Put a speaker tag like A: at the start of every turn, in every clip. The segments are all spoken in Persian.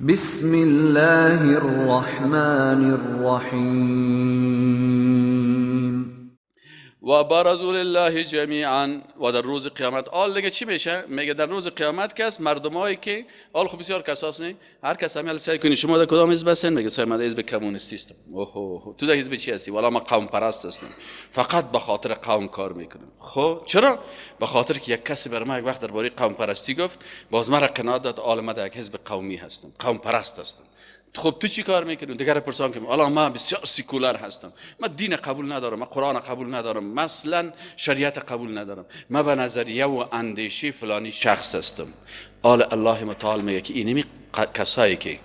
A: بسم الله الرحمن الرحیم.
B: و برزوا لله جمیعا. و در روز قیامت آل دیگه چی میشه؟ میگه در روز قیامت کس مردمایی که آل خب بسیار کساس نه، هر کس هم سعی کنی شما در کدام حزب هستین؟ میگه سعی من حزب کمونیستی هستم. اوه تو در حزب چی هستی؟ والا ما قوم پرست هستم، فقط به خاطر قوم کار میکنم. خب چرا؟ به خاطر که یک کسی بر ما یک وقت درباره قوم پرستی گفت، باز مرا قناعت داد آل ما در یک حزب قومی هستم، قوم پرست هستم. خب تو چی کار میکنی؟ دیگر پرسان که حالا من بسیار سیکولر هستم، من دین قبول ندارم، من قرآن قبول ندارم، مثلا شریعت قبول ندارم، من به نظریه و اندیشه فلانی شخص هستم. آل الله متعال میگه که اینمی کسایی که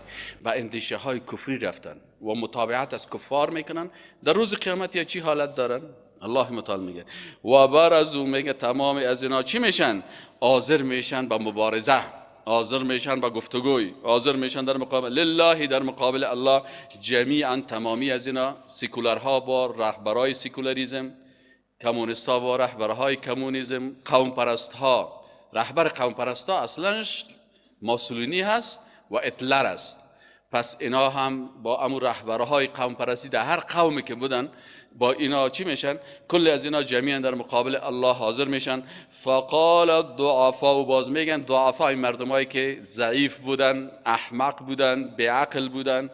B: به اندیشه های کفری رفتن و متابعت از کفار میکنن در روز قیامت یا چی حالت دارن؟ الله متعال میگه و برزو، میگه تمام از اینا چی میشن؟ حاضر میشن به مبارزه، حاضر میشن با گفتگوی، حاضر میشن در مقابل لله، در مقابل الله جمیعا، تمامی از اینا سیکولرها با رهبرای سیکولاریزم، کمونیست‌ها با رهبرهای کمونیسم، قوم پرست‌ها، رهبر قوم پرست‌ها اصلاش ماسولینی هست و اتلر است. پس اینا هم با امو رهبرهای قوم پرستی در هر قومی که بودن با اینا چی میشن؟ کل از اینا جمیعا در مقابل الله حاضر میشن. فقال الضعفاء، و باز میگن ضعفای مردمایی که ضعیف بودن، احمق بودن، بیعقل بودن،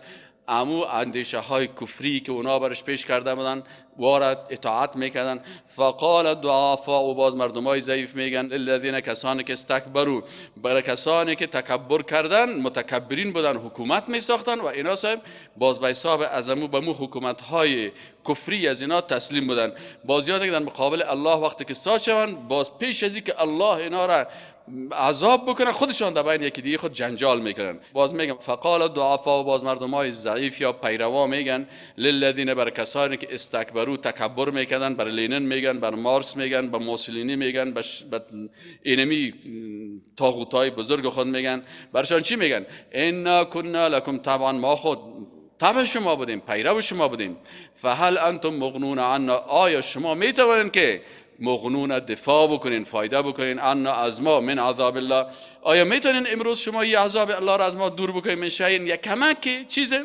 B: امو اندیشه های کفری که اونا برش پیش کرده بودن وارد اطاعت میکردن. فقال الضعفاء، و باز مردمای ضعیف میگن الذین، کسانی که استکبروا، برای کسانی که تکبر کردن، متکبرین بودن، حکومت میساختن و اینا صاحب باز به حساب از امو به مو حکومت های کفری از اینا تسلیم بودن. باز یاد در مقابل الله وقتی که ساعت شوند، باز پیش از که الله اینا را عذاب بکنن خودشان در بین یکی دیگه خود جنجال میکنن. باز میگم فقال الضعفاء، باز مردمای ضعیف یا پیروا میگن للذین، بر کسانی که استکبروا، تکبر میکردن، بر لینن میگن، بر مارکس میگن، بر موسولینی میگن، بر اینمی طاغوتای بزرگ خود میگن. برشان چی میگن؟ انا کنا لکم تبعا، ما خود تبع شما بودیم، پیرو شما بودیم. فهل انتم مغنون عنا، آیا شما میتوانید که مغنون دفاع بکنین، فایده بکنین، عنا از ما، من عذاب الله، آیا میتونین امروز شما یه عذاب الله را از ما دور بکنین؟ من شیء، یک کمک چیزه.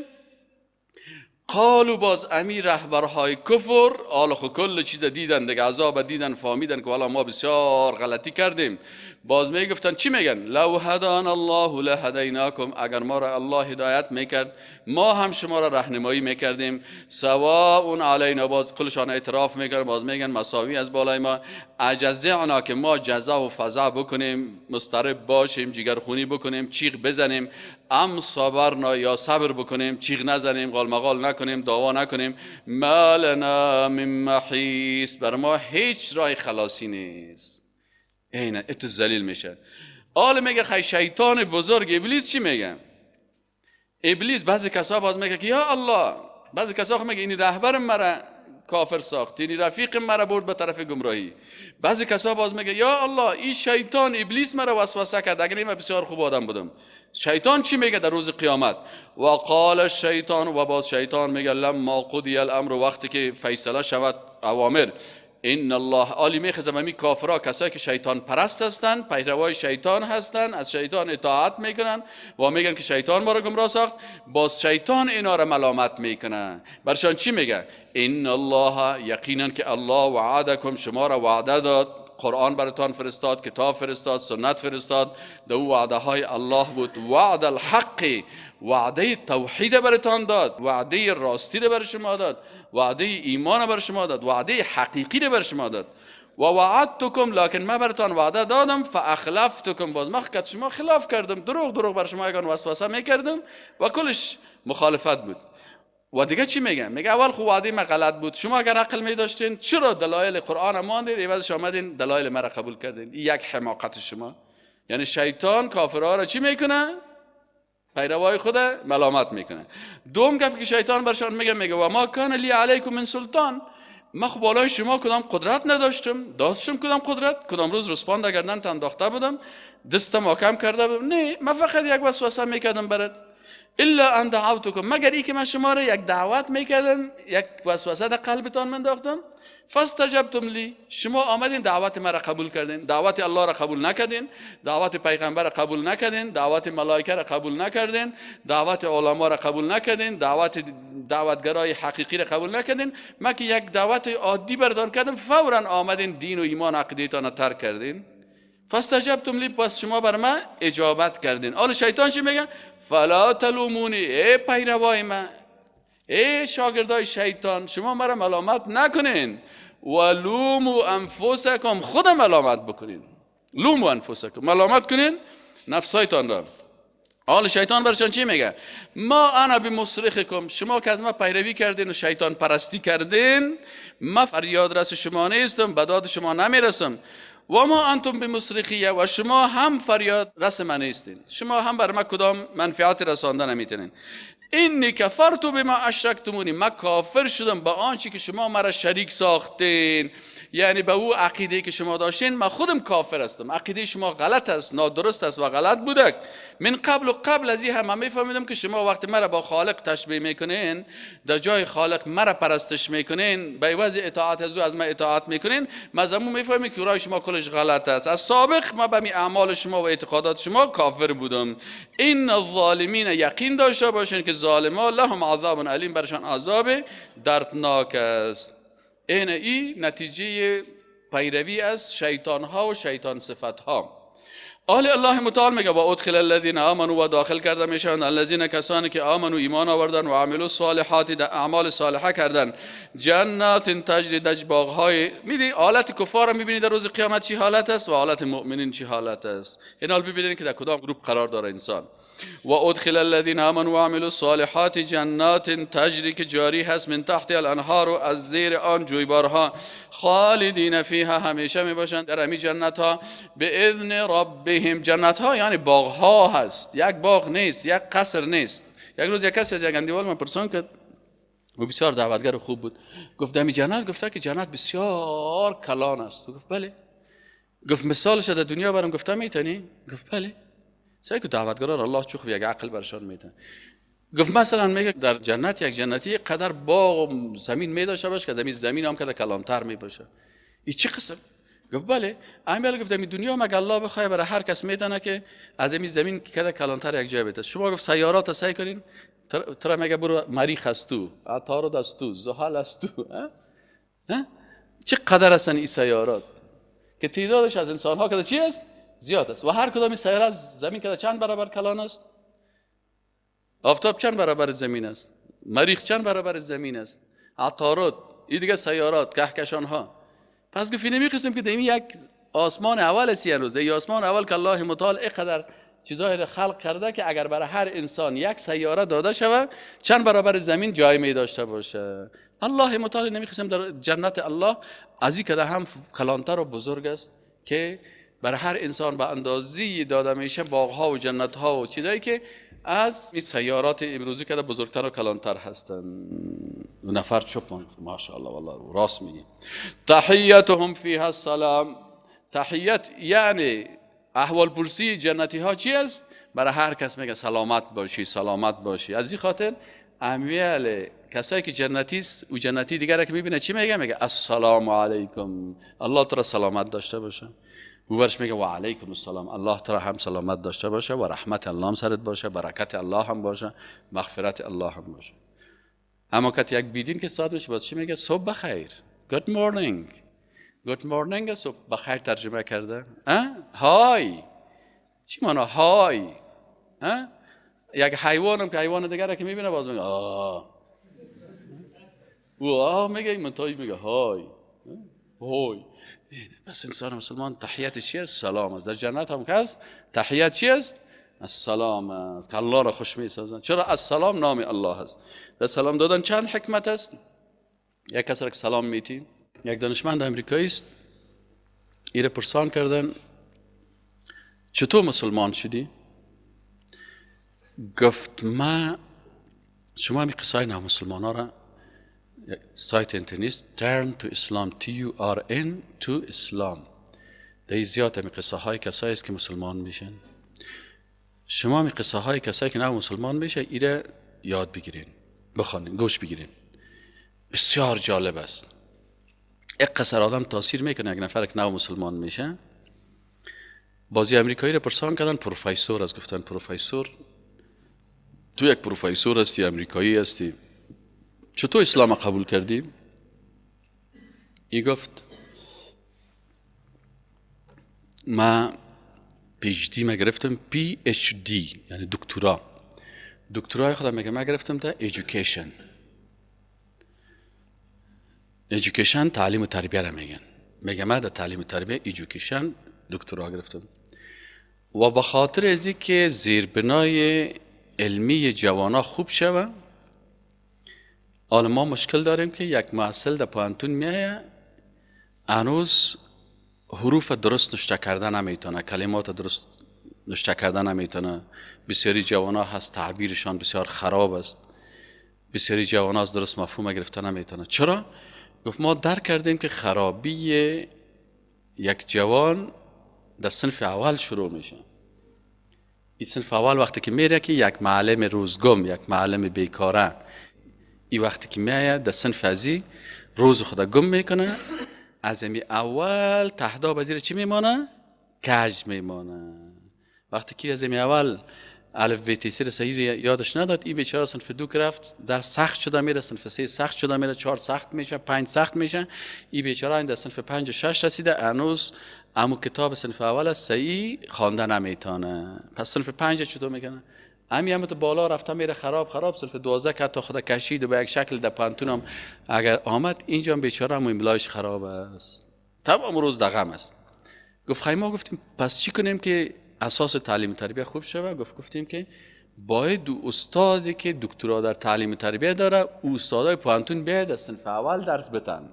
B: قالو، باز امیر رهبرهای کفر آل خو کل چیز دیدن دیگه، عذاب دیدن، فهمیدن که والا ما بسیار غلطی کردیم. باز میگفتن چی میگن؟ لو هدان الله لهدیناکم، اگر ما را الله هدایت میکرد ما هم شما را راهنمایی میکردیم. سواء علینا، باز کلشان اعتراف میکرد، باز میگن مساوی از بالای ما. اجزعنا، که ما جزا و فزع بکنیم، مضطرب باشیم، جگرخونی بکنیم، چیغ بزنیم، ام صبرنا، یا صبر بکنیم، چیغ نزنیم، قال مقال نکنیم، دعوا نکنیم. ما لنا من محیص، بر ما هیچ راه خلاصی نیست. اینه اتو ذلیل میشه. آل میگه خی شیطان بزرگ ابلیس چی میگه؟ ابلیس بعضی کسا باز میگه که یا الله، بعضی کسا میگه اینی رهبر مرا کافر ساخت، اینی رفیق مرا برد به طرف گمراهی. بعضی کسا باز میگه یا الله این شیطان ابلیس مرا وسوسه کرد، اگر من بسیار خوب آدم بودم. شیطان چی میگه در روز قیامت؟ و قال الشیطان، و باز شیطان میگه لما قضی الامر، وقتی که فیصله شود اوامر، ان الله عالی میخزم امی کافرا، کسایی که شیطان پرست هستند، پیروای شیطان هستند، از شیطان اطاعت میکنن و میگن که شیطان ما رو گمراه ساخت. باز شیطان اینا را ملامت میکنه. برشان چی میگه؟ ان الله، یقینا که الله وعدکم، شما را وعده داد، قرآن براتان فرستاد، کتاب فرستاد، سنت فرستاد، دو وعده های الله بود. وعد الحق، وعده توحید براتان داد، وعده راستی را بر شما داد، وعده ایمان بر شما داد، وعده حقیقی را بر شما داد. و وعدتکم، لکن من براتان وعده دادم، فاخلفتکم، باز من که شما خلاف کردم، دروغ دروغ بر شما یگان وسوسه میکردم و کلش مخالفت بود. و دیگه چی میگه؟ میگه اول خو وعده من غلط بود، شما اگر عقل میداشتین چرا دلایل قرآن ماندید، عوضش آمدین دلایل مرا قبول کردین. این یک حماقت شما. یعنی شیطان کافرها را چی میکنه؟ پیروای خود ملامت میکنه. دوم گپ که شیطان برشان میگه، میگه و ما کان لی علیکم من سلطان، من خب بالای شما کدام قدرت نداشتم، داشتم کدام قدرت، کدام روز رسپان در گردن انداخته بودم، دستم آکم کرده بودم، نه من فقط یک وسوسه میکردم برات. الا ان دعوتکم، مگر ای که من شما را یک دعوت میکردم، یک وسوسه در قلبتان من انداختم، فاستجبتم لی، شما آمدین دعوت مرا قبول کردین، دعوت الله را قبول نکردین، دعوت پیغمبر را قبول نکردین، دعوت ملائکه را قبول نکردین، دعوت علما را قبول نکردین، دعوت دعوتگرای حقیقی را قبول نکردین. من که یک دعوت عادی براتان کردم، فورا آمدین دین و ایمان عقیده‌تان را ترک کردین. فاستجبتم لی، پس شما بر من اجابت کردین. حالا شیطان چی میگه؟ فلا تلومونی، ای پیروای من، ای شاگردای شیطان، شما مرا ملامت نکنین. ولوموا انفسکم، خود ملامت بکنین. لوموا انفسکم، ملامت کنین نفسایتان را. حال شیطان برشان چی میگه؟ ما انا بمصرخکم، شما که از ما پیروی کردین و شیطان پرستی کردین، ما فریاد رس شما نیستم، به داد شما نمیرسم. و ما انتم بمصرخیه، و شما هم فریاد رس من نیستین، شما هم بر ما کدام منفعت رسانده نمیتونین. اینی کفرت بما اشرکتمونی، من کافر شدم با آنچه که شما مرا شریک ساختین، یعنی به او عقیده که شما داشتین من خودم کافر هستم، عقیده شما غلط است، نادرست است و غلط بوده. من قبل و قبل از این هم میفهمیدم که شما وقتی مرا با خالق تشبیه میکنین، در جای خالق مرا پرستش میکنین، به عوض اطاعت از او از من اطاعت میکنین، من از همون میفهمم که رای شما کلش غلط است. از سابق ما به اعمال شما و اعتقادات شما کافر بودم. این الظالمین، یقین داشته باشین که ظالما لهم عذاب علیم، برشان عذاب دردناک است. این ای نتیجه پیروی از شیطان ها و شیطان صفت ها. آل الله متعال میگه و ادخل الذین آمنوا، و داخل کرده میشن الذین، کسانی که آمنوا ایمان آوردن، و عملوا الصالحات، در اعمال صالحه کردن، جنات تجری، دج باغهای. میدی حالت کفار رو میبینی در روز قیامت چی حالت است و حالت مؤمنین چی حالت است. این حال ببینید که در کدام گروه قرار داره انسان. و ادخل الذین آمنوا و عملوا الصالحات جنات تجری، که جاری هست، من تحت الانهار، و از زیر آن جویبارها، خالدین فیها، همیشه می باشند در امی جنت ها، باذن ربهم. جنت ها یعنی باغ ها هست، یک باغ نیست، یک قصر نیست. یک روز یک کسی از یک اندیوال من پرسان کرد، و بسیار دعوتگر خوب بود، گفت دمی جنت، گفته که جنت بسیار کلان است. گفت بله. گفت مثالش در دنیا برام گفته میتونی؟ گفت بله. سعی که دعوتگران الله چه خوب یک عقل برشان میده. گفت مثلا میگه در جنت یک جنتی قدر باغ و زمین می داشته باشه که زمین زمین هم که کلانتر می باشه. این چه قسم؟ گفت بله. امیال گفت این دنیا مگه الله بخواه برای هر کس میتونه که از این زمین که کلانتر یک جای بده. شما گفت سیارات سعی کنین، ترا میگه برو مریخ است تو، عطارد است تو، زحل است تو. چه قدر هستن این سیارات که تعدادش از انسان ها که چی است؟ زیاد است. و هر کدام این سیاره از زمین که چند برابر کلان است؟ آفتاب چند برابر زمین است؟ مریخ چند برابر زمین است؟ عطارد، این دیگه سیارات، کهکشان ها. پس گفت اینمی قسم که دمی یک آسمان اول است، روز ای آسمان اول که الله متعال اینقدر چیزایی را خلق کرده که اگر برای هر انسان یک سیاره داده شود چند برابر زمین جای می داشته باشه. الله متعال نمی قسم در جنت الله از این که هم کلانتر و بزرگ است که برای هر انسان به اندازی داده میشه باغ ها و جنت ها و چیزایی که از این سیارات امروزی که بزرگتر و کلانتر هستن. نفر چپ ماند، ماشاءالله، والله راست میگی. تحیتهم فیها السلام. تحیت یعنی احوال پرسی جنتی ها چی است؟ برای هر کس میگه سلامت باشی، سلامت باشی. از این خاطر امیال کسایی که جنتی است و جنتی دیگر که میبینه چی میگه؟ میگه السلام علیکم، الله تو را سلامت داشته باشه. او برش میگه و علیکم السلام، الله تو را هم سلامت داشته باشه و رحمت الله هم سرت باشه، برکت الله هم باشه، مغفرت الله هم باشه. اما کتی یک بیدین که ساعت میشه باز چی میگه؟ صبح بخیر، good morning. good morning صبح بخیر ترجمه کرده. Hi چی مانا hi؟ یک حیوانم که حیوان دیگر که میبینه باز میگه آه، او آه میگه، منتهی میگه hi hi. بس انسان مسلمان تحیت چی است؟ سلام است. در جنت هم که هست تحیت چی است؟ السلام است که الله را خوش میسازند. چرا؟ السلام نام الله است. در سلام دادن چند حکمت است. یک کس را که سلام میتین، یک دانشمند امریکایی است، ایره پرسان کردن چطور مسلمان شدی؟ گفت ما شما می قصای نامسلمان ها را سایت اینترنت Turn to Islam TURN to Islam در زیاد همی قصه های کسایی است که مسلمان میشن. شما می قصه های کسایی که نه مسلمان میشه ایره یاد بگیرین، بخوانین، گوش بگیرین، بسیار جالب است. یک قصه آدم تاثیر میکنه. یک نفر که نو مسلمان میشه، بازی امریکایی رو پرسان کردن، پروفسور است، گفتن پروفسور تو یک پروفسور هستی، امریکایی هستی، چطور اسلام قبول کردی؟ ای گفت ما PhD ما گرفتم، PhD یعنی دکترا، دکترای خودم میگه ما گرفتم در education. education تعلیم و تربیه را میگن، میگه ما در تعلیم و تربیه education دکترا گرفتم و به خاطر از که زیربنای علمی جوانا خوب شوه. حالا ما مشکل داریم که یک محصل در پوهنتون میایه هنوز حروف درست نشته کردن نمیتونه، کلمات درست نشته کردن نمیتونه. بسیاری جوانا هست تعبیرشان بسیار خراب است، بسیاری جوانا از درست مفهوم گرفته نمیتونه. چرا؟ گفت ما درک کردیم که خرابی یک جوان در صنف اول شروع میشه. این صنف اول وقتی که میره که یک معلم روزگم، یک معلم بیکاره، این وقتی که میآید در صنف ازی روز خدا گم میکنه، از امی اول تهداب از چی میمانه؟ کج میمانه. وقتی که از امی اول الف ب ت س صحیح یادش نداد، این بیچاره صنف دو که رفت در سخت شده میره، صنف سه سخت شده میره، چهار سخت میشه، پنج سخت میشه. این بیچاره این در صنف پنج و شش رسیده، هنوز امو کتاب صنف اول صحیح خوانده نمیتونه. پس صنف پنج چطور میکنه؟ امی هم تو بالا رفته میره خراب خراب، صنف 12 که حتی خدا کشید و به یک شکل در پانتونم اگر آمد اینجا بیچاره هم املایش خراب است، تمام روز در غم است. گفت خیلی ما گفتیم پس چی کنیم که اساس تعلیم تربیه خوب شوه؟ گفت گفتیم که باید دو استادی که دکترا در تعلیم تربیه داره، او استادای پوهنتون بیاید از صنف اول درس بدن.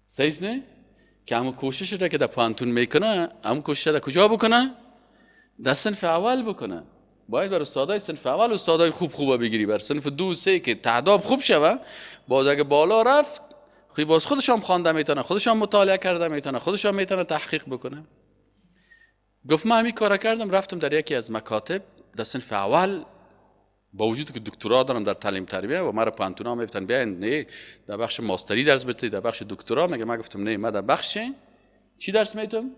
B: صحیح نه؟ که همون کوشش را که در پوهنتون میکنه، همون کوشش در کجا بکنه؟ در صنف اول بکنه. باید بر استادای صنف اول استادای خوب خوبه بگیری، بر صنف دو سه که تعداد خوب شوه، باز اگه بالا رفت خب باز خودش هم خوانده میتونه، خودش هم مطالعه کرده میتونه، خودش هم میتونه تحقیق بکنه. گفت من همین کار کردم، رفتم در یکی از مکاتب در صنف اول، با وجود که دکترا دارم در تعلیم تربیه و مرا پوهنتونا میگفتن بیاین نه در بخش ماستری درس بدید، در بخش دکترا، میگه من گفتم نه، من در بخش چی درس میدم؟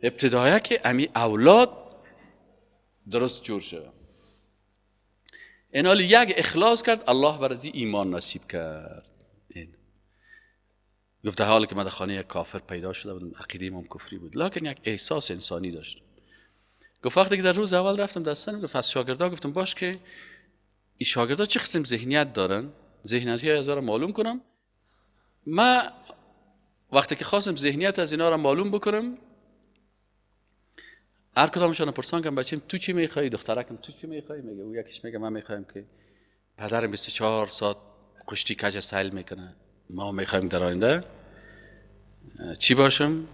B: ابتدایه که امی اولاد درست جور شد. این حال یک اخلاص کرد، الله برای ایمان نصیب کرد. این گفت حالی که من در خانه یک کافر پیدا شده بودم، عقیده امام کفری بود، لکن یک احساس انسانی داشت. گفت وقتی که در روز اول رفتم دستن، گفت از شاگردا گفتم باش که این شاگردا چه قسم ذهنیت دارن، ذهنیت های از را معلوم کنم. من وقتی که خواستم ذهنیت از اینا را معلوم بکنم، هر کدامشان پرسان کردم بچیم تو چی میخوای، دخترکم تو چی میخوای؟ میگه او یکیش میگه من میخوایم که پدرم 24 ساعت کشتی کج سیل میکنه، ما میخوایم در آینده چی باشم؟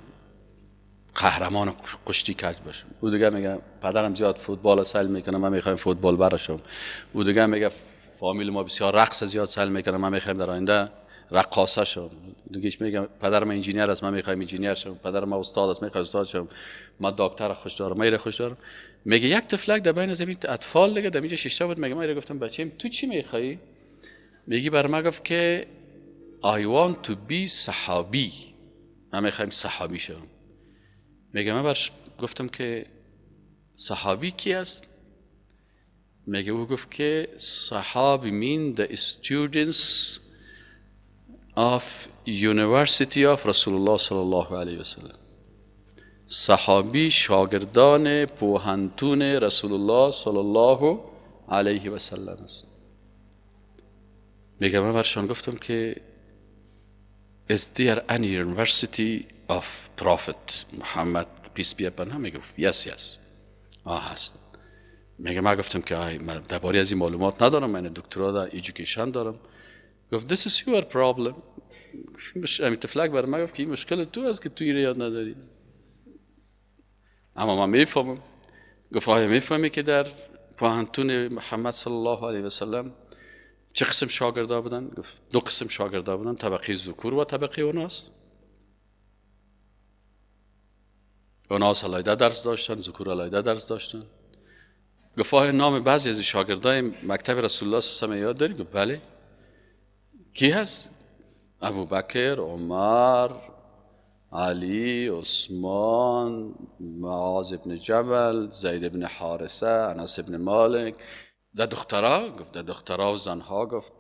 B: قهرمان کشتی کج باشم. او دیگه میگه پدرم زیاد فوتبال سیل میکنه، من میخوایم فوتبال براشم. او دیگه میگه فامیل ما بسیار رقص زیاد سیل میکنه، من میخوایم در آینده رقاصه شم. دیگهش میگه پدرم انجینیر است، من میخوایم انجینیر شم. پدرم استاد است، میخوایم استاد شم. من دکتر خوش دارم، من خوش دارم. میگه یک طفلک در بین زمین اطفال دیگه در اینجا شش بود، میگه من گفتم بچه‌م تو چی میخوای؟ میگه بر من گفت که I want to be صحابی، من میخوایم صحابی شم. میگه من برش گفتم که صحابی کی است؟ میگه او گفت که صحابی mean the students of University of رسول الله صلی الله علیه و سلم. صحابی شاگردان پوهنتون رسول الله صلی الله علیه و سلم است. میگه من برشان گفتم که Is there any university of Prophet Muhammad peace be upon him؟ میگه yes yes، آه هست. میگه من گفتم که من درباره از این معلومات ندارم، من دکترا در education دارم. گفت this is your problem. همین طفلک برای من گفت که این مشکل تو است که تو این یاد نداری، اما من میفهمم. گفت آیا میفهمی که در پوهنتون محمد صلی الله علیه و سلم چه قسم شاگردا بودن؟ گفت دو قسم شاگردا بودن، طبقه ذکور و طبقه اناث. و اناث علیحده درس داشتن، ذکور علیحده درس داشتن. گفت آیا نام بعضی از شاگردای مکتب رسول الله صلی الله علیه و یاد داری؟ گفت بله. کی هست؟ ابوبکر، عمر، علی، عثمان، معاذ ابن جبل، زید ابن حارثه، انس ابن مالک. در دخترها؟ گفت در دخترها و زنها گفت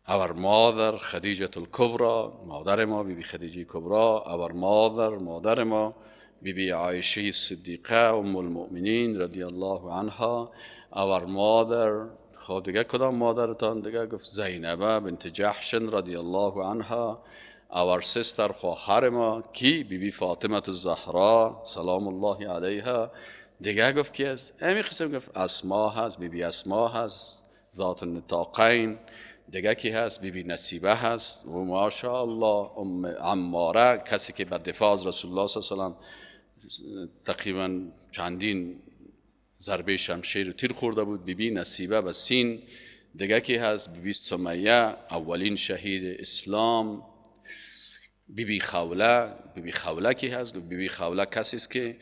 B: our mother خدیجه الکبرى، مادر ما بی بی خدیجه کبرا، our mother مادر ما بی بی عایشه صدیقه ام المؤمنین رضی الله عنها، our mother. خب دیگه کدام مادرتان؟ دیگه گفت زینبه بنت جحش رضی الله عنها، our sister خواهر ما کی؟ بی بی فاطمه الزهرا سلام الله علیها. دیگه گفت کی است؟ امی قسم گفت اسما هست، بی بی اسما هست، ذات النطاقین. دیگه کی هست؟ بی بی نصیبه هست و ماشاءالله ام عماره، کسی که بر دفاع از رسول الله صلی الله علیه و سلم تقریبا چندین ضربه شمشیر و تیر خورده بود، بی بی نصیبه و سین. دیگه کی هست؟ بی بی سمیه اولین شهید اسلام. بی بی خوله، بی بی خوله کی هست؟ بی بی خوله کسی است که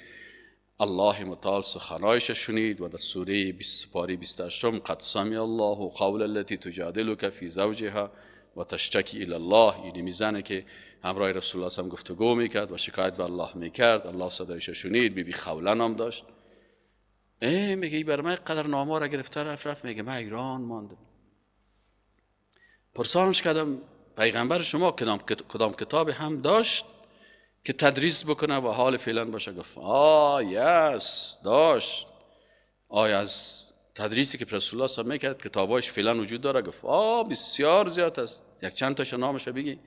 B: الله متعال سخنایش شنید و در سوره 28 قد سمع الله قول التي تجادلك فی زوجها و تشتکی الی الله، یعنی میزنه که همراه رسول الله هم گفتگو میکرد و شکایت به الله میکرد، الله صدایش شنید. بی بی خوله نام داشت. میگه بر من قدر نامه را گرفته رفت. میگه من ایران ماندم. پرسانش کردم پیغمبر شما کدام کتاب هم داشت که تدریس بکنه و حال فعلا باشه؟ گفت یس داشت. آیا از تدریسی که رسول الله صلی میکرد کتاباش فعلا وجود داره؟ گفت بسیار زیاد است، یک چند تاش نامش بگی.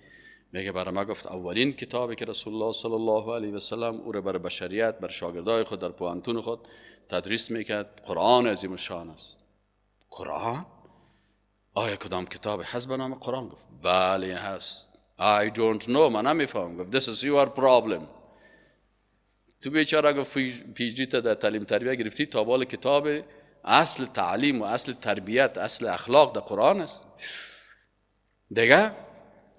B: میگه برای ما گفت اولین کتابی که رسول الله صلی الله علیه و سلم او را بر بشریت، بر شاگردای خود در پوهنتون خود تدریس میکرد، قرآن عظیم الشان است. قرآن؟ آیا کدام کتاب هست به نام قرآن؟ گفت بله هست. I don't know، من نمیفهم. گفت this is your problem. تو بیچاره گفت PhD تا در تعلیم تربیت گرفتی، تا بال کتاب اصل تعلیم و اصل تربیت، اصل اخلاق در قرآن است. دیگه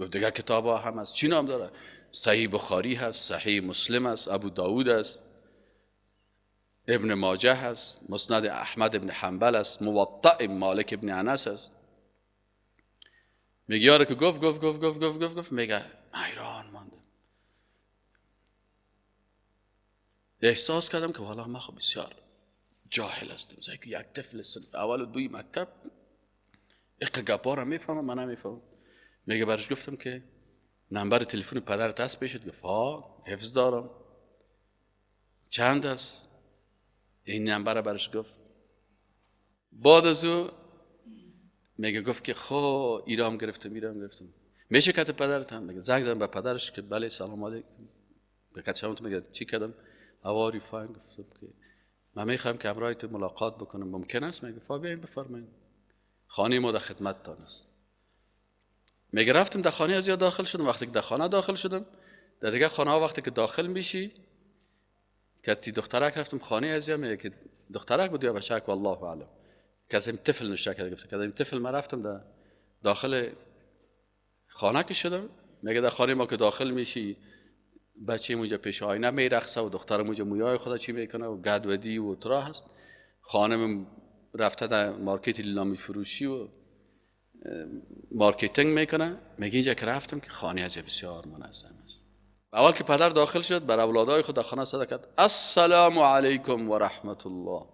B: گفت دیگه کتاب ها هم هست. چی نام داره؟ صحیح بخاری هست، صحیح مسلم هست، ابو داود هست، ابن ماجه هست، مسند احمد ابن حنبل است، موطأ مالک ابن انس است. میگه یاره که گفت گفت گفت گفت گفت گفت گفت، میگه حیران ماندم. احساس کردم که والا ما خب بسیار جاهل هستم. مثلا که یک طفل صنف اول و دوی مکتب اقا گپا را میفهمم، من نمیفهمم. میگه برش گفتم که نمبر تلفن پدرت هست پیشت؟ گفت ها حفظ دارم. چند است؟ این نمبر برش گفت. بعد از او میگه گفت که خب ایرام گرفتم، ایرام گرفتم. میشه کت پدرت هم؟ میگه زنگ زدم به پدرش که بله سلام علیکم. به کت شما میگه چی کردم؟ How are you fine؟ گفتم که من میخوام که همراه تو ملاقات بکنم، ممکن است؟ میگه فا بیاین بفرمایید، خانه ما در خدمتتان است. میگه رفتم در خانه از یا داخل شدم. وقتی که در خانه داخل شدم، در دیگه خانه ها وقتی که داخل میشی که تی دخترک رفتم خانه از یا، میگه که دخترک بود یا بچک والله اعلم، کسی طفل نشته کرده، گفته که طفل. من رفتم در داخل خانه که شدم، میگه در خانه ما که داخل میشی بچه اونجا پیش آینه میرقصه و دخترم اونجا مویای خدا چی میکنه و گدودی و ترا هست. خانم رفته در market لیلامی فروشی و marketing میکنه. میگه اینجا که رفتم که خانه از بسیار منظم است. اول که پدر داخل شد بر اولادای خود در خانه صدا کرد السلام علیکم و رحمت الله.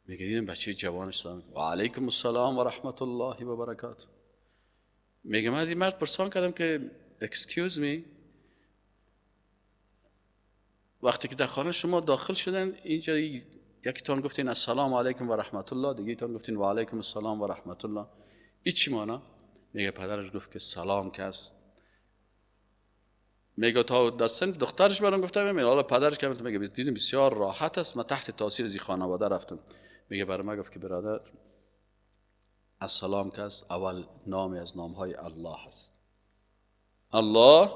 B: میگه دیدم بچه جوانش سلام و علیکم السلام و رحمت الله و برکاته. میگه من از این مرد پرسان کردم که excuse me، وقتی که در خانه شما داخل شدن اینجا یکیتان گفتین السلام علیکم و رحمت الله، دیگه تان گفتین و علیکم السلام و رحمت الله، این چی مانا؟ میگه پدرش گفت که سلام که است. میگه تا در صنف دخترش برام گفته، میگه حالا پدرش که میگه دیدم بسیار راحت است، من تحت تاثیر از این خانواده رفتم. میگه برای من گفت که برادر السلام که است اول نامی از نامهای الله است. الله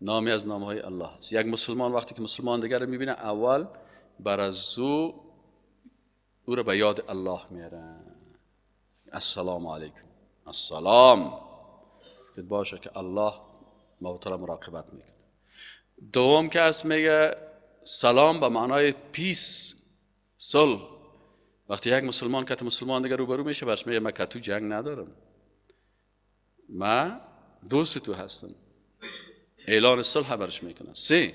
B: نامی از نامهای الله است. یک مسلمان وقتی که مسلمان دیگر رو میبینه اول بر از او رو به یاد الله میاره. السلام علیکم، السلام که باشه که الله ما تو را مراقبت میکنه. دوم که است میگه سلام به معنای peace، صلح. وقتی یک مسلمان که مسلمان دیگر روبرو میشه برش میگه من که تو جنگ ندارم، من دوست تو هستم، اعلان صلح برش میکنه. سه،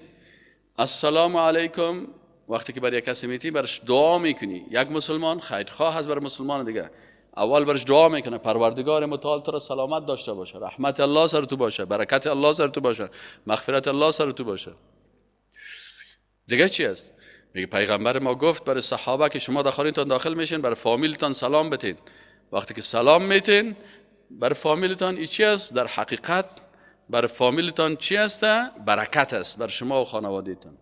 B: السلام علیکم، وقتی که برای یک کسی میتی برش دعا میکنی. یک مسلمان خیرخواه هست برای مسلمان دیگه، اول برش دعا میکنه پروردگار متعال تو را سلامت داشته باشه، رحمت الله سر تو باشه، برکت الله سر تو باشه، مغفرت الله سر تو باشه. دیگه چی است؟ میگه پیغمبر ما گفت برای صحابه که شما در خانه‌تان داخل میشین برای فامیلتان سلام بتین. وقتی که سلام میتین برای فامیلتان ای چی است؟ در حقیقت برای فامیلتان چی است؟ برکت است بر شما و خانوادهتان.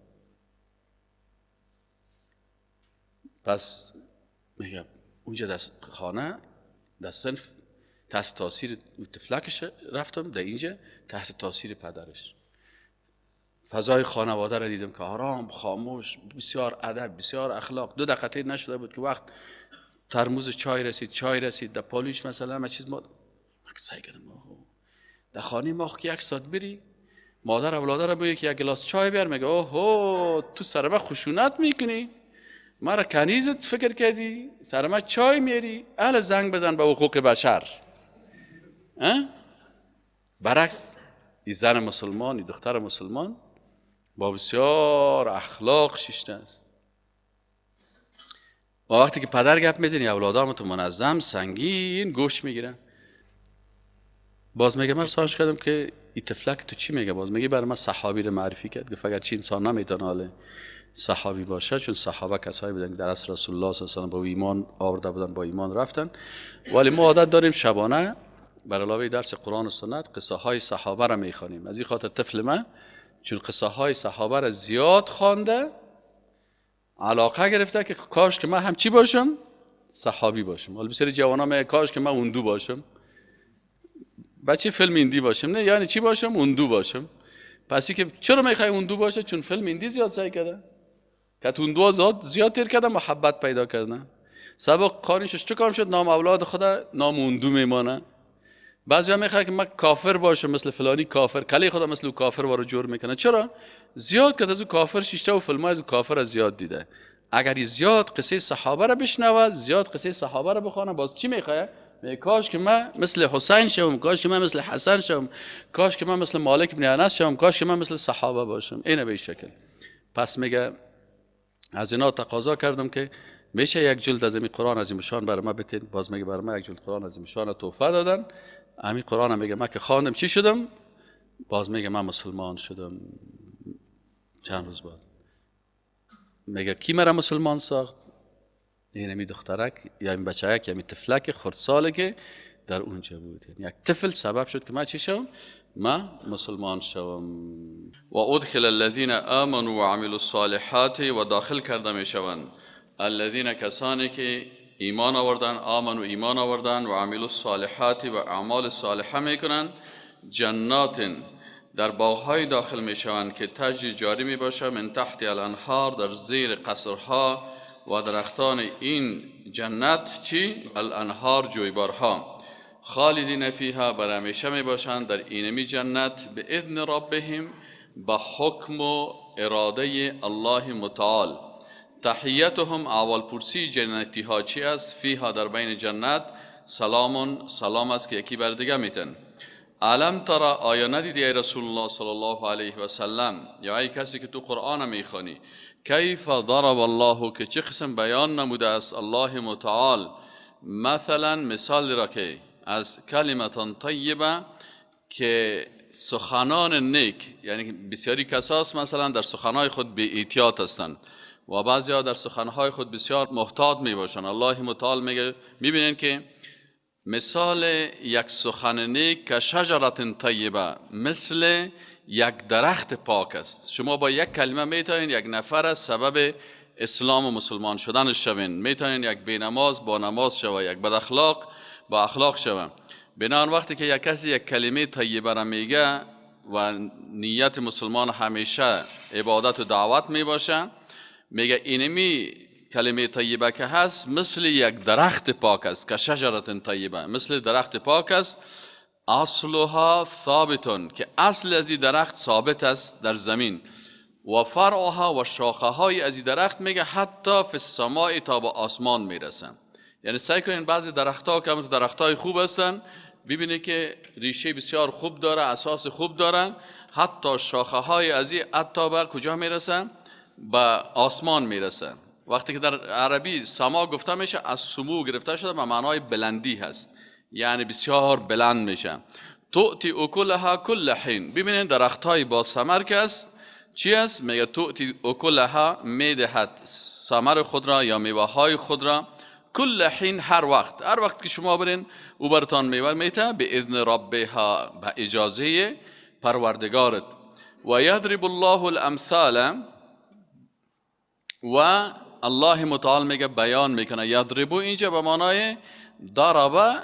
B: پس میگه اونجا در خانه در صنف تحت تاثیر طفلکش رفتم، در اینجا تحت تاثیر پدرش. فضای خانواده را دیدم که آرام، خاموش، بسیار ادب، بسیار اخلاق. 2 دقیقه نشده بود که وقت ترموز چای رسید، چای رسید، در پالویش مثلا همه چیز ما سعی کردم. در خانه ما که 1 ساعت بری مادر اولاده را بگی که 1 گلاس چای بیار، میگه اوه تو سر ما خشونت میکنی، مرا کنیزت فکر کردی، سر ما چای میاری، اهل زنگ بزن به حقوق بشر. برعکس این زن مسلمان، این دختر مسلمان با بسیار اخلاق شیشته است. و وقتی که پدر گپ میزنی اولادام تو منظم سنگین گوش میگیرن. باز میگه من سوالش کردم که این طفلک تو چی میگه؟ باز میگه برای من صحابی رو معرفی کرد. گفت اگر چی انسان نمیتونه حاله صحابی باشه، چون صحابه کسایی بودن که در عصر رسول الله صلی الله علیه و با ایمان آورده بودن، با ایمان رفتن. ولی ما عادت داریم شبانه بر علاوه درس قرآن و سنت قصه های صحابه را میخوانیم. از این خاطر طفل من چون قصه های صحابه را زیاد خوانده علاقه گرفته که کاش که من هم چی باشم؟ صحابی باشم. حالا بسیاری جوان‌ها میگه کاش که من اندو باشم، بچه فیلم هندی باشم. نه، یعنی چی باشم؟ اندو باشم. پس که چرا میخوای اندو باشه؟ چون فیلم هندی زیاد سعی کرده که تو اندو زیاد تیر کرده، محبت پیدا کرده. سبق قانیشش چه کام شد؟ نام اولاد خدا نام اندو میمانه. بعضیا میخواد که من کافر باشم مثل فلانی کافر، کلی خدا مثل او کافر وارو جور میکنه. چرا؟ زیاد که از او کافر شیشته و فیلمای از او کافر زیاد دیده. اگر زیاد قصه صحابه را بشنوه، زیاد قصه صحابه را بخونه، باز چی میخواد؟ میگه کاش که من مثل حسین شوم، کاش که من مثل حسن شوم، کاش که من مثل مالک بن انس شوم، کاش که من مثل صحابه باشم. اینه به این شکل. پس میگه از اینا تقاضا کردم که میشه یک جلد از این قرآن عظیم شان برای ما بتین. باز میگه برای ما یک جلد قرآن عظیم شان تحفه دادن. همین قرآن میگه من که خواندم چی شدم؟ باز میگه من مسلمان شدم. چند روز بعد میگه کی مرا مسلمان ساخت؟ این می دخترک یا این بچه‌ک یا این طفلک خردساله که در اونجا بود. یعنی یک طفل سبب شد که من چی شوم؟ من مسلمان شوم. و ادخل الذین آمنوا وعملوا الصالحات، و داخل کرده میشوند الذین کسانی که ایمان آوردن، آمنوا ایمان آوردن، و عملوا الصالحات و اعمال صالحه میکنن، جنات در باغهای داخل میشوند که تجری جاری میباشه، من تحت الانهار در زیر قصرها و درختان این جنت چی؟ الانهار جویبارها، خالدین فیها بر همیشه میباشند در اینمی جنت، به اذن ربهم به حکم و اراده الله متعال. تحیتهم اول پرسی جنتی ها چی است؟ فیها در بین جنت، سلام سلام است که یکی بر دیگه میتن. علم ترى آیا ندیدی ای رسول الله صلی الله علیه و سلم، یا ای کسی که تو قرآن میخوانی، کیف ضرب الله که چه قسم بیان نموده است الله متعال مثلا مثال را که از کلمة طیبه که سخنان نیک، یعنی بسیاری کساس مثلا در سخنهای خود بی احتیاط هستند و بعضی ها در سخنهای خود بسیار محتاط می باشند. الله متعال میگه میبینین که مثال یک سخن نیک که شجرة طیبه، مثل یک درخت پاک است. شما با یک کلمه میتونین یک نفر از سبب اسلام و مسلمان شدن شوین، میتونین یک بینماز با نماز شوه، یک بد اخلاق با اخلاق شوه. بنابراین وقتی که یک کسی یک کلمه طیبه را میگه و نیت مسلمان همیشه عبادت و دعوت میباشه، میگه اینمی کلمه طیبه که هست مثل یک درخت پاک است، که شجرة طیبه، مثل درخت پاک است، اصلها ثابتون که اصل از این درخت ثابت است در زمین، و فرعها و شاخه های از این درخت میگه حتی فی السماء تا به آسمان میرسن. یعنی سعی کنین بعضی درخت ها که درخت های خوب هستن ببینید که ریشه بسیار خوب داره، اساس خوب داره، حتی شاخه های از این حتی به کجا میرسن؟ به آسمان میرسن. وقتی که در عربی سما گفته میشه از سمو گرفته شده، به معنای بلندی هست، یعنی بسیار بلند میشه. تؤتی اکلها کل حین. ببینید درخت های با ثمر که است چی است؟ میگه تؤتی اکلها، میدهد ثمر خود را یا میوه های خود را، کل حین، هر وقت، هر وقت که شما برین او براتان میوه میته، به اذن ربها، به اجازه پروردگارت. و یضرب الله الامثال، و الله متعال میگه بیان میکنه. یضربو اینجا به معنای ضرب،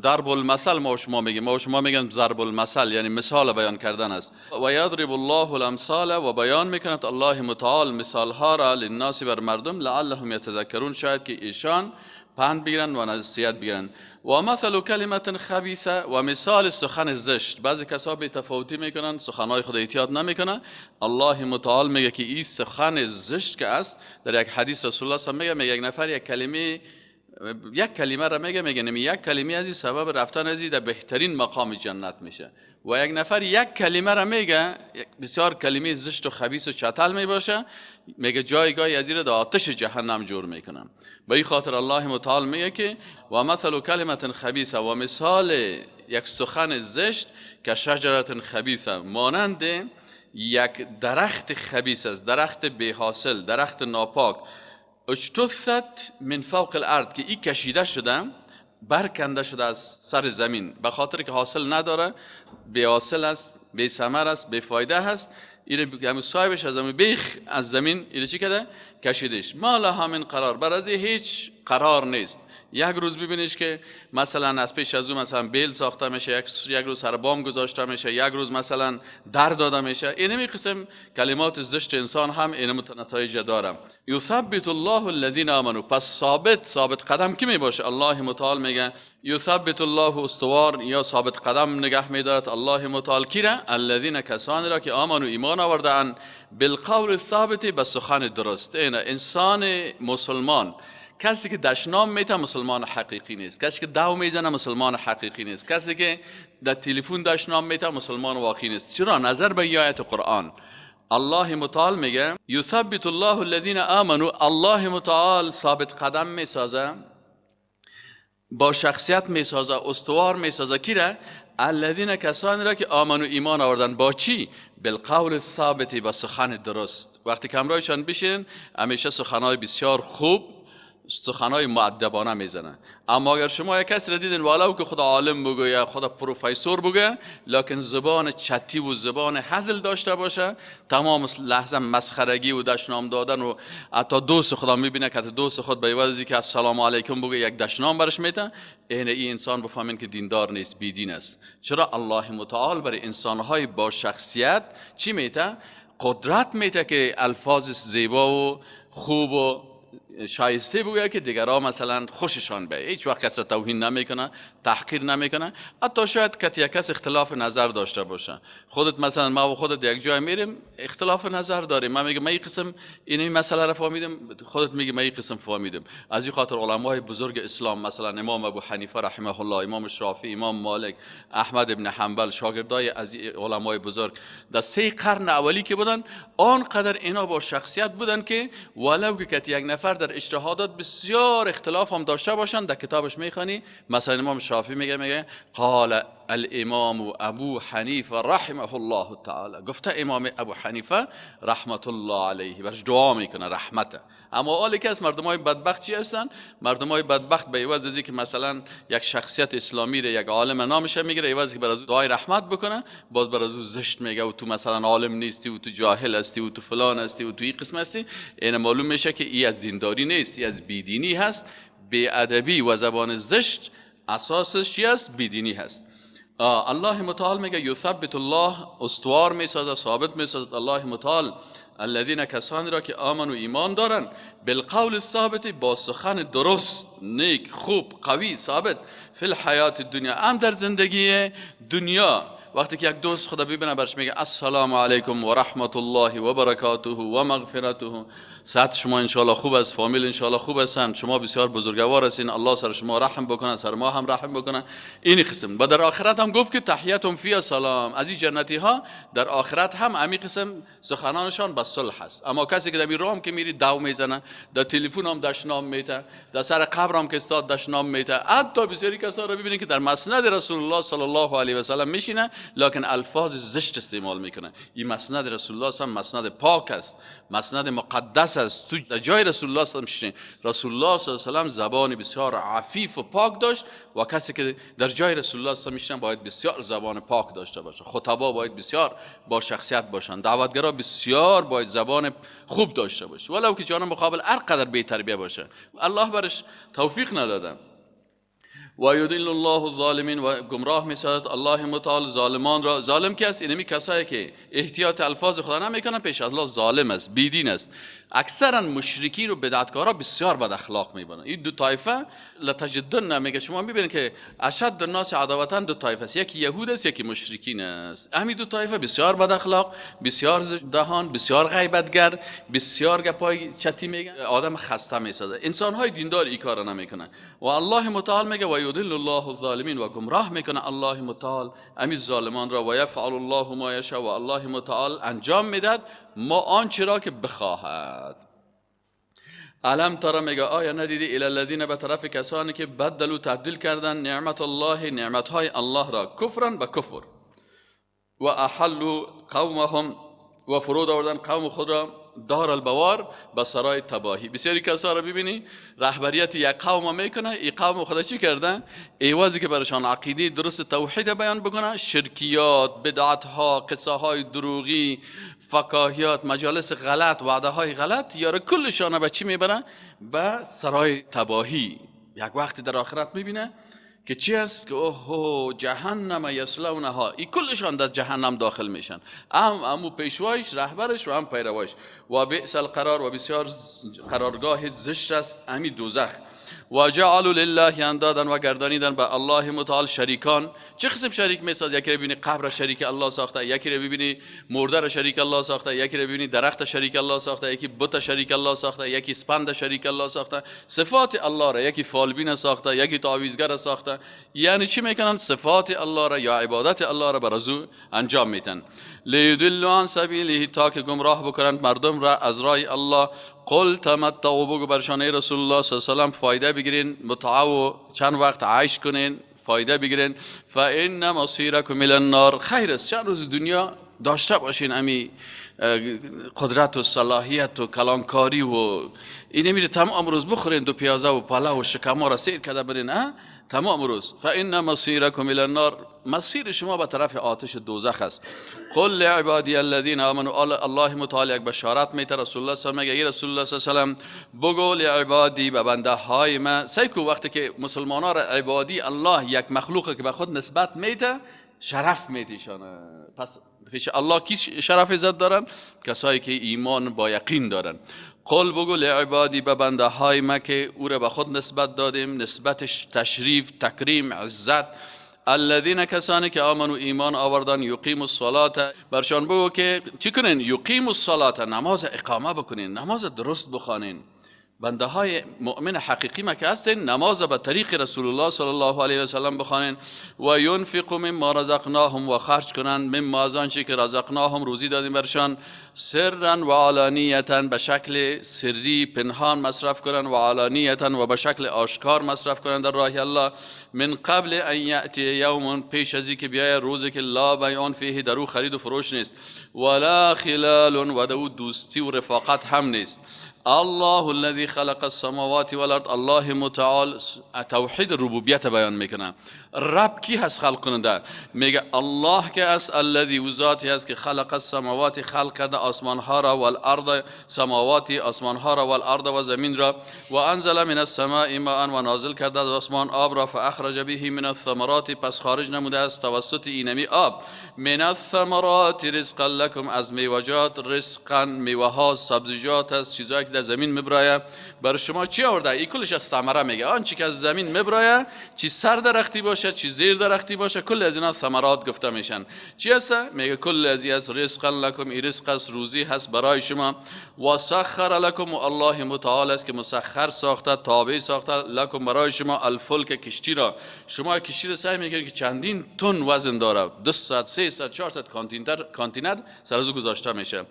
B: ضرب المثل ما شما میگیم، ما شما میگیم ضرب المثل، یعنی مثال بیان کردن است. و یضرب الله الامثال، و بیان میکند الله متعال مثال ها را للناس بر مردم، لعلهم یتذکرون، شاید که ایشان پند بگیرن و نصیحت بگیرن. و مثل کلمة خبیثه، و مثال سخن زشت. بعضی کسا بی تفاوتی میکنن، سخنهای خود احتیاط نمیکنن. الله متعال میگه که این سخن زشت که است، در یک حدیث رسول الله صلی الله علیه و میگه، یک نفر یک کلمه را میگه، میگه نمی یک کلمه از این سبب رفتن از این در بهترین مقام جنت میشه. و یک نفر یک کلمه را میگه، بسیار کلمه زشت و خبیث و چتل میباشه، میگه جایگاهی از این را در آتش جهنم جور میکنم. به این خاطر الله متعال میگه که و مثل کلمة خبیثه، و مثال یک سخن زشت که شجرة خبیثه، مانند یک درخت خبیث است، درخت بی حاصل، درخت ناپاک. اجتثت من فوق الارض، که این کشیده شده، برکنده شده از سر زمین، به خاطر که حاصل نداره، بی حاصل است، بی ثمر است، بی فایده است. این صاحبش از بیخ از زمین اینو چی کرده؟ کشیدش. ما لها من قرار، بر از هیچ قرار نیست. یک روز ببینیش که مثلا از پیش از او مثلا بیل ساخته میشه، یک روز سر بام گذاشته میشه، یک روز مثلا در داده میشه. اینمی قسم کلمات زشت انسان هم اینم نتایج داره. یثبت الله الذین آمنوا، پس ثابت قدم کی میباشه؟ الله متعال میگه یثبت الله، استوار یا ثابت قدم نگه میدارد الله متعال کی را؟ الذین، کسانی را که آمنوا، ایمان آورده‌اند، بالقول الثابت، به سخن درست. این انسان مسلمان، کسی که دشنام میته مسلمان حقیقی نیست، کسی که دو میزنه مسلمان حقیقی نیست، کسی که در تلفن دشنام میته مسلمان واقعی نیست. چرا؟ نظر به آیت قرآن الله متعال میگه یثبت الله الذین آمنوا، الله متعال ثابت قدم میسازه، با شخصیت میسازه، استوار میسازه. کی را؟ الذین، کسانی را که آمنوا، ایمان آوردن. با چی؟ بالقول الثابت، با سخن درست. وقتی که همراهشان بشین همیشه سخنهای بسیار خوب، سخنهای مؤدبانه میزنه. اما اگر شما یک کسی را دیدین ولو که خدا عالم بگه یا خدا پروفسور بگه، لکن زبان چتی و زبان هزل داشته باشه، تمام لحظه مسخرگی و دشنام دادن و حتی دوست خدا میبینه که دوست خود به عوضی که السلام علیکم بگه یک دشنام برش میده، این انسان بفهمین که دیندار نیست، بی دین است. چرا؟ الله متعال برای انسانهای با شخصیت چی میته؟ قدرت میته که الفاظ زیبا و خوب و شایسته بگه که دیگرها مثلا خوششان بیاید. هیچ وقت کس را توهین نمیکنه، تحقیر نمیکنه. حتی شاید که یک کس اختلاف نظر داشته باشه، خودت مثلا ما و خودت یک جای میریم اختلاف نظر داریم، من میگم من این قسم این مسئله را فهمیدم، خودت میگی من این قسم فهمیدم. از این خاطر علمای بزرگ اسلام مثلا امام ابو حنیفه رحمه الله، امام شافعی، امام مالک، احمد ابن حنبل، شاگردای از علمای بزرگ در 3 قرن اولی که بودن، آنقدر اینا با شخصیت بودن که ولو که یک نفر در اجتهادات بسیار اختلاف هم داشته باشند، در کتابش میخوانی مثلا امام شافعی میگه قال الامام ابو حنیفه رحمه الله تعالی، گفته امام ابو حنیفه رحمت الله علیه، برش دعا میکنه رحمته. اما حالی که از مردمای بدبخت چی هستن؟ مردمای بدبخت به عوض از اینکه مثلا یک شخصیت اسلامی رو، یک عالم نامش میگیره، عوض که بر از دعای رحمت بکنه، باز بر از او زشت میگه و تو مثلا عالم نیستی و تو جاهل هستی و تو فلان هستی و تو این قسم هستی. این معلوم میشه که ای از دینداری نیست، ای از بیدینی هست. بی‌ادبی و زبان زشت اساسش چی است؟ بیدینی هست. الله متعال میگه یثبت الله، استوار میسازه، ثابت میسازد الله متعال الذین، کسانی را که آمن و ایمان دارن، بالقول الثابت، با سخن درست، نیک، خوب، قوی، ثابت، فی الحیات الدنیا، هم در زندگی دنیا وقتی که یک دوست خدا ببینه برش میگه السلام علیکم و رحمت الله و برکاته و مغفرته، صحت شما انشاءالله خوب است، فامیل انشاءالله خوب هستن، شما بسیار بزرگوار هستین، الله سر شما رحم بکنه، سر ما هم رحم بکنه. این قسم. و در آخرت هم گفت که تحیتهم فی سلام، از این جنتی ها در آخرت هم امی قسم سخنانشان به صلح است. اما کسی که در رام که میری دو میزنه، در تلفن هم دشنام میته، در سر قبر هم که استاد دشنام میته، حتی بسیاری کسا رو ببینید که در مسند رسول الله صلی الله علیه و سلم میشینه لکن الفاظ زشت استعمال میکنه. این مسند رسول الله صلی مسند پاک است، مسند مقدس است. تو در جای رسول الله صلی الله علیه و رسول الله صلی الله علیه و زبان بسیار عفیف و پاک داشت و کسی که در جای رسول الله صلی الله علیه و باید بسیار زبان پاک داشته باشه. خطبا باید بسیار با شخصیت باشن، دعوتگرا بسیار باید زبان خوب داشته باشه، ولو که جانب مقابل هر قدر بی تربیه باشه، الله برش توفیق نداده. و یضل الله الظالمین، و گمراه میسازد الله متعال ظالمان را. ظالم کی است؟ اینمی کسایی که احتیاط الفاظ خدا نمیکنن، پیش الله ظالم است، بیدین است. اکثرا مشرکین و بدعتکارا بسیار بد اخلاق میبرن. این دو طایفه لتجدن، میگه شما میبینید که اشد الناس عداوتا دو طایفه است، یکی یهود است، یکی مشرکین است. همین دو طایفه بسیار بد اخلاق، بسیار دهان، بسیار غیبتگر، بسیار گپای چتی میگن، آدم خسته میسازه. انسان های دیندار این کارا نمیکنن. و الله متعال میگه و یضل الله الظالمین، و گمراه میکنه الله متعال همین ظالمان را. و یفعل الله ما یشاء، و الله متعال انجام میداد ما آنچه را که بخواهد. الم تر، میگه آیا ندیدی الی الذین، به طرف کسانی که بدلوا تبدیل کردن نعمت الله، نعمت های الله را، کفرا به کفر، و احلوا قومهم، و فرود آوردن قوم خود را دار البوار، به سرای تباهی. بسیاری کسا را ببینی رهبریت یک قوم میکنه، این قوم خدا چی کردن؟ ایوازی که برشان عقیده درست توحید بیان بکنه، شرکیات، بدعت ها، قصه های دروغی، فکاهیات، مجالس غلط، وعده های غلط، یاره کلشان به چی میبرن؟ به سرای تباهی. یک وقتی در آخرت میبینه که چی است؟ که اوه جهنم یصلونها، این کلشان در جهنم داخل میشن، هم امو پیشوایش رهبرش و هم پیروایش. و بئس القرار، و بسیار قرارگاه زشت است امی دوزخ. و جعلوا لله اندادا، و گردانیدن به الله متعال شریکان. چه قسم شریک میساز؟ یکی رو ببینی قبر شریک الله ساخته، یکی رو ببینی مرده را شریک الله ساخته، یکی رو ببینی درخت شریک الله ساخته، یکی بت شریک الله ساخته، یکی سپند شریک الله ساخته، صفات الله را یکی فالبین ساخته، یکی تعویذگر ساخته. یعنی چی میکنن؟ صفات الله را یا عبادت الله را بر ازو انجام میتن. لیدلوا عن سبیله، تا که گمراه بکنند مردم را از راه الله. قل تمتعوا، بگو برشان ای رسول الله صلی الله علیه و سلم فایده بگیرین، متعه و چند وقت عیش کنین، فایده بگیرین. فان مصیرکم الی النار، خیر است چند روز دنیا داشته باشین امی قدرت و صلاحیت و کلانکاری و این میره تمام روز بخورین دو پیازه و پاله و شکما را سیر کرده برین تمام روز. فان مصیرکم الی النار، مسیر شما به طرف آتش دوزخ است. قل لعبادی الذین آمنوا، الله متعال یک بشارت میته رسول الله صلی الله علیه و آله، رسول الله صلی الله علیه و سلم بگو لعبادی، به بنده های من. سیکو وقتی که مسلمان ها را عبادی الله یک مخلوق که به خود نسبت میته شرف میتیشانه. پس پیش الله کی شرف عزت دارن؟ کسایی که ایمان با یقین دارن. قل بگو لعبادی، به بنده های ما که او را به خود نسبت دادیم، نسبت تشریف، تکریم، عزت. الذین، کسانی که آمنو ایمان آوردن، یقیم الصلاة، برشان بگو که چی کنین؟ یقیم الصلاة، نماز اقامه بکنین، نماز درست بخوانین. بنده های مؤمن حقیقی ما که هستین نماز به طریق رسول الله صلی الله علیه و سلم بخوانین. و ینفقوا مما رزقناهم، و خرج کنند مما، از آنچه که رزقناهم روزی دادیم برشان، سرا و علانیتا، به شکل سری پنهان مصرف کنند، و علانیتا، و به شکل آشکار مصرف کنند در راه الله. من قبل ان یأتی یوم، پیش از اینکه بیاید روزی که لا بیع فیه، در او خرید و فروش نیست، ولا خلال، و در او دوستی و رفاقت هم نیست. الله الذي خلق السماوات والارض، الله متعال توحید ربوبیت بیان میکنه. رب کی هست خلق کننده؟ میگه الله که است، الذی، و ذاتی است که خلق السماوات، خلق کرده آسمان ها را، والارض، سماوات آسمان ها را، والارض و زمین را، و انزل من السماء ماء، و نازل کرده از آسمان آب را، فاخرج به من الثمرات، پس خارج نموده است توسط اینمی آب، من الثمرات رزقا لکم، از میوجات، رزقا میوه ها، سبزیجات است، چیزایی که در زمین میبرایه بر شما چی آورده؟ این کلش از ثمره میگه. آنچه که از زمین میبرایه، چی سر درختی باشه چی زیر درختی باشه، کل از اینا ثمرات گفته میشن. چی هست؟ میگه کل از این از رزقا لکم، این رزق است، روزی هست برای شما. و سخر لکم، و الله متعال است که مسخر ساخته، تابع ساخته لکم برای شما الفلک، کشتی را. شما کشتی را سعی میکنید که چندین تن وزن داره، 200 300 400 کانتینر سر از او گذاشته میشه.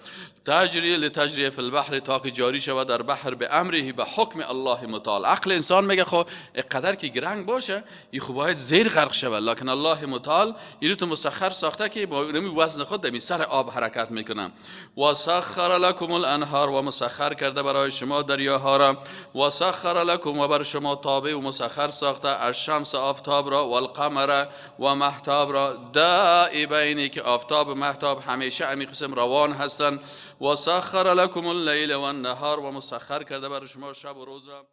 B: تجری لتجری فی البحر، تا که جاری شود در بحر، به امره، به حکم الله متعال. عقل انسان میگه خب قدر که گرنگ باشه این خب باید زیر غرق شود، لکن الله متعال اینو تو مسخر ساخته که با وزن خود در سر آب حرکت میکنه. و سخر لکم الانهار، و مسخر کرده برای شما دریاها را. و سخر لکم، و بر شما تابع و مسخر ساخته الشمس، آفتاب را، و القمر، و مهتاب را، دائبین، که آفتاب و مهتاب همیشه امی قسم روان هستند. و سخر لکم اللیل و النهار، و مسخر کرده برای شما شب و روز را.